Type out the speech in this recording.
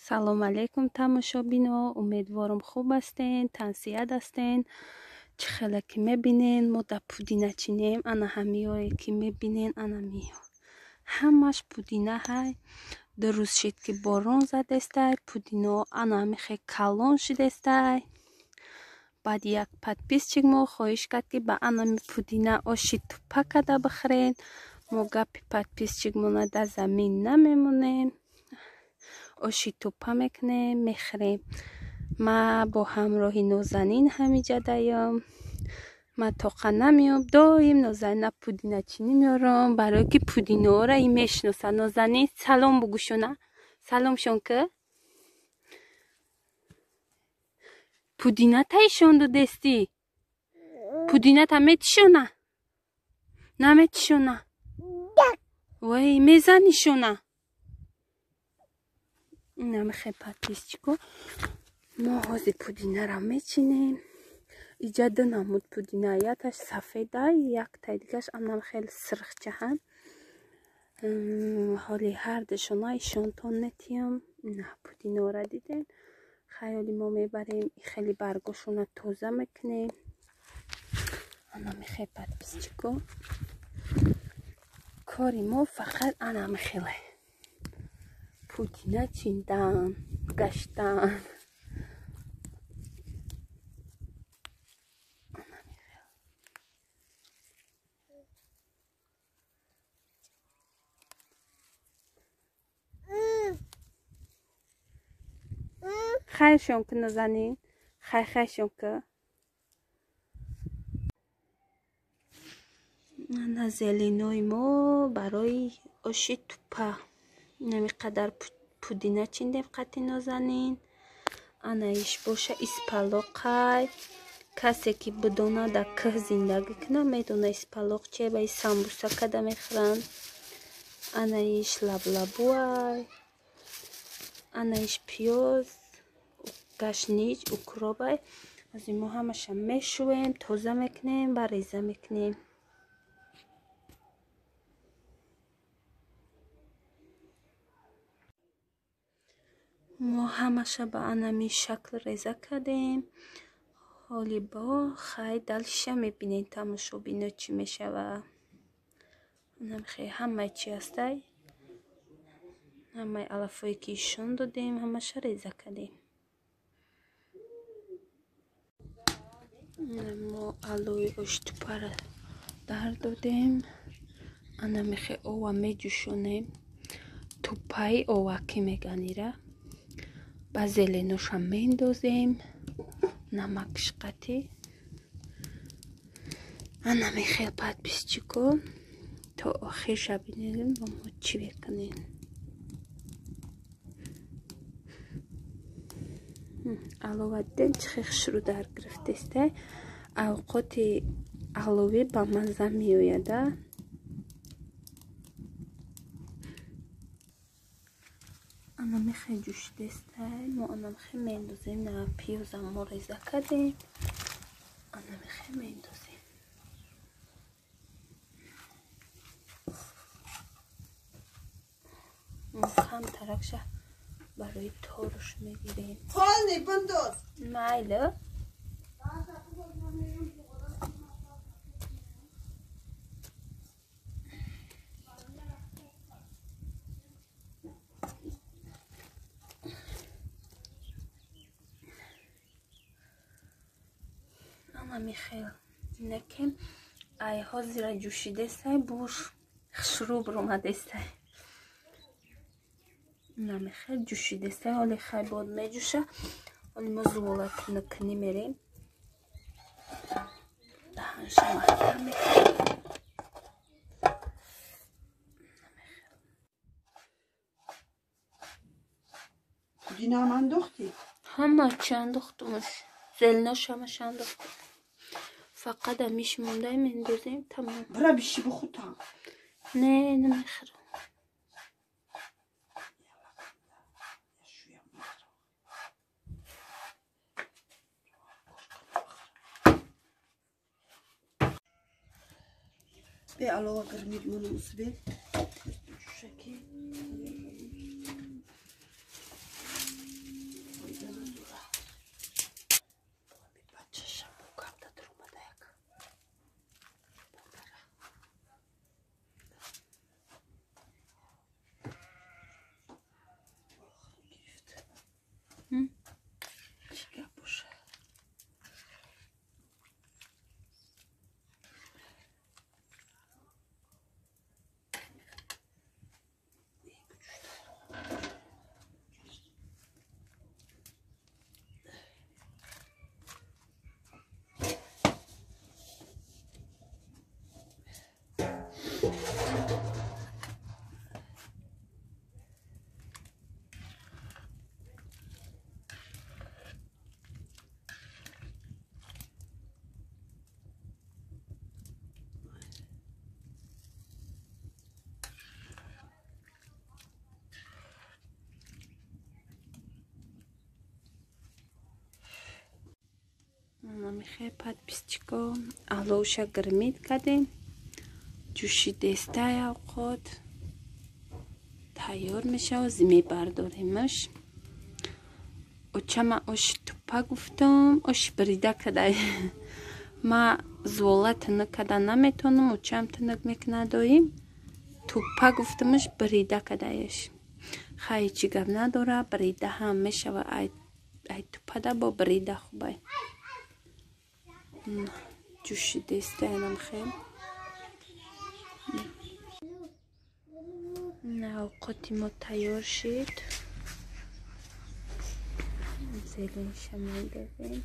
Салом алейкум тамошобино, умедворам хуб ҳастен, тансиҳат ҳастен. Чӣ хеле ки мебинен, мо дар пудина чинем, ана ҳамиое ки мебинен, ана миё. Ҳамаш пудина ҳай. Ду рӯз шид ки борон задестай, пудино ана ҳамихе калон шидестай. Баъд як подписчик мо хоҳиш кард ки ба анами пудина оши тупа карда бихӯрен. Мо гапи подписчикмона дар замин намемонем. Оши тупа мекунем, мехӯрем. Ма бо ҳамроҳи Нозанин ҳамиҷа даём. Ма тоқа намеём, доим Нозанина пудиначинӣ меорам, барое ки пудиноро и мешиноса. Нозанин салом бугӯшона. Саломшон ки. Пудината ишон додестӣ? Пудината метишона? Наметишона? Вай, мезанишона? Намехе подписчико. Мо ҳозир пудинара мечинем. Иҷа ду намуд пудина, якташ сафеда, яктай дигаш анам хеле сирхчаҳан. Ҳоли ҳардушона ишонтон метиём. На пудинора дидем. Хаёли мо мебарем, хеле баргошона тоза мекунем. Ана мехе подписчико. Кори мо фақат ана мехеле. Пудина чиндан, гаштан. Хайршон ки Нозанин, хайр хайршон ки. Ана зеленои мо барои оши тупа. Нами қадар пудина чиндем қати Нозанин. Ана иш боша испалоқай. Касе ки бидона дар кӯҳ зиндагӣ кунад, медона испалоқ че, ба и самбуса када мехӯранд. Ана иш лаблабуай. Ана иш пиёз, гашнич, укробай. Аз мо ҳамаша мешӯем, тоза мекунем ва реза мекунем. Мо ҳамаша ба анами шакл реза кардем. Ҳоли бо хай далиша мебинем тамошобино чӣ мешава. Анамихе ҳамаи чи ҳастай. Ҳамаи алафое ки ишон додем, ҳамаша реза кардем. Мо алои оштупара дар додем. Анамихе ова меҷӯшонем. Тупаи овакӣ меганира. Ба зеленоша мендозем. Намакш қатӣ. Анамихе подписчико то охирша бинем бо мо чӣ мекунем. Алова дидем чӣ хел хушрӯ дар гирифтестай. Авқоти аловӣ ба мазза меояда. Анамихе ҷӯшидестай. Мо анамихе мендозем. На пиёзам мо реза кардем. Анамихе мендозем. Камтаракша барои торуш мегирем. Полни бундоз. Майло. Ана михел. Инакем ай ҳозира ҷӯшидестай, буш хушрӯ баромадестай. Намехел ҷӯшидестай, ҳоли хай бод меҷӯша. Ҳоли мо зуволакунакунӣ мерем. Даҳанша маҳкам мекунем. Пудинаам андохтӣ? Ҳама чи андохтумаш. Зелнош ҳамаш андохтум. Фақат амиш мондай мендозем, тамом. Бира биши бихӯтам. Не, намехӯрам. Бе алова гирмид моно усбе. Ҷӯшаки. Намихе подписчико, аловша гирмид кардем, ҷӯшидестай, авқот тайёр мешава, мебардоремаш. Очама оши тупа гуфтам, оши бирида кадай. Ма зуола тинук када наметонам, очам тинук мекунад доим. Тупа гуфтамаш, бирида кадаеш. Хай, чӣ гап надора, бирида ҳам мешава, ай тупада бо бирида хубай. Ҷӯшидестаянам хел. Авқоти мо тайёр шид, зеленша медозем.